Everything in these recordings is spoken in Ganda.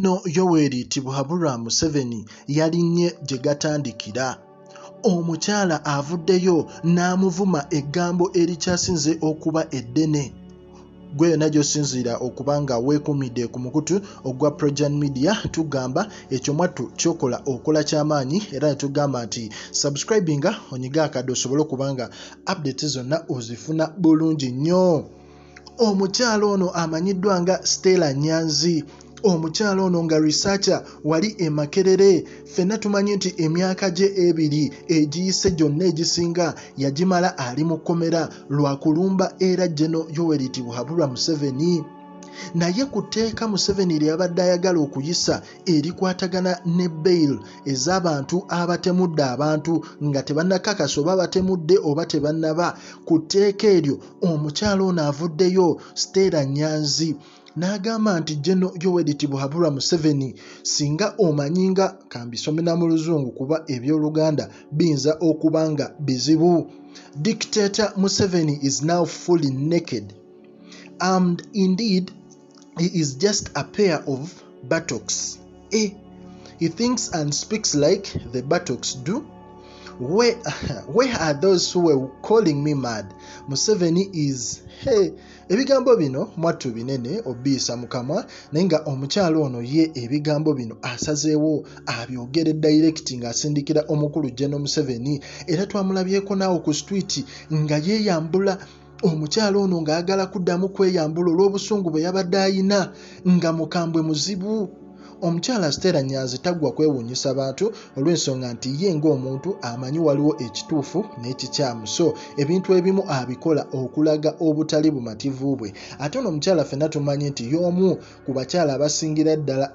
General Yoweri Tibuhaburwa Museveni yalinnye gye gatandikira. Omukyala avuddeyo n'amuvuma eggambo erikyasinze okuba eddene. Gwe yonna gy'osinziira okuba nga weekuumidde ku mukutu ogwa Projan Media, tugamba ekyo mwattu ky'okola okola ky'amaanyi, era ne tugamba nti subscribinga onyige akadde osobole okuba nga updates zonna ozifuna bulungi nnyo. Omukyala ono amanyiddwa nga Stella Nyanzi, omukyala ono nga researcher wali e Makerere. Ffenna tumanyi nti emyaka gye 2 egiyise gyonna egisinga yagimala ali mu kkomera lwa kulumba era General Yoweri Tibuhaburwa Museveni. Naye ku tteeka Museveni lye yabadde ayagala okuyisa erikwatagana ne bail ez'abantu abatemudde abantu nga tebannakakasa oba batemudde oba tebannaba, ku tteeka eryo omukyala ono avuddeyo Stella Nyanzi n'agamba nti General Yoweri Tibuhaburwa Museveni, singa omanyi nga kambisomera mu Luzungu kuba eby'Oluganda biyinza okuba nga bizibu. Dictator Museveni is now fully naked and indeed he is just a pair of buttocks. He thinks and speaks like the buttocks do. Where are those who were calling me mad? Museveni is hey. Ebigambo bino mwattu binene obiisa mu kamwa, naye nga omukyala ono ye ebigambo bino asazeewo abyogere direct ng'asindikira omukulu General Museveni. Era twamulabyeko naawo ku street nga yeeyambula. Omukyala ono ng'ayagala kuddamu kweyambula olw'obusungu bwe yabadde ayina, nga mukambwe muzibu. Omukyala Stella Nyanzi taggwa kwewuunyisa bantu olw'ensonga nti ye ng'omuntu amanyi waliwo ekituufu n'ekikyamu, so ebintu ebimu abikola okulaga obutali bumativu bwe. Ate ono omukyala ffenna tumanyi nti y'omu ku bakyala abasingira ddala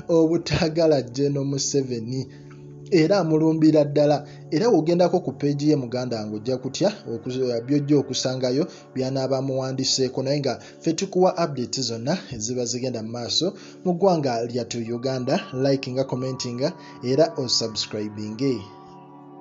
obutaagala General Museveni, era amulumbira ddala. Era w'ogendako ku page ye, muganda wange, ojja kutya by'ojja okusangayo by'anaaba amuwandiseeko. Naye nga ffe tukuwa updates zonna eziba zigenda mu maaso mu ggwanga lyattu Uganda. Likinga, commentinga era osubscribinge.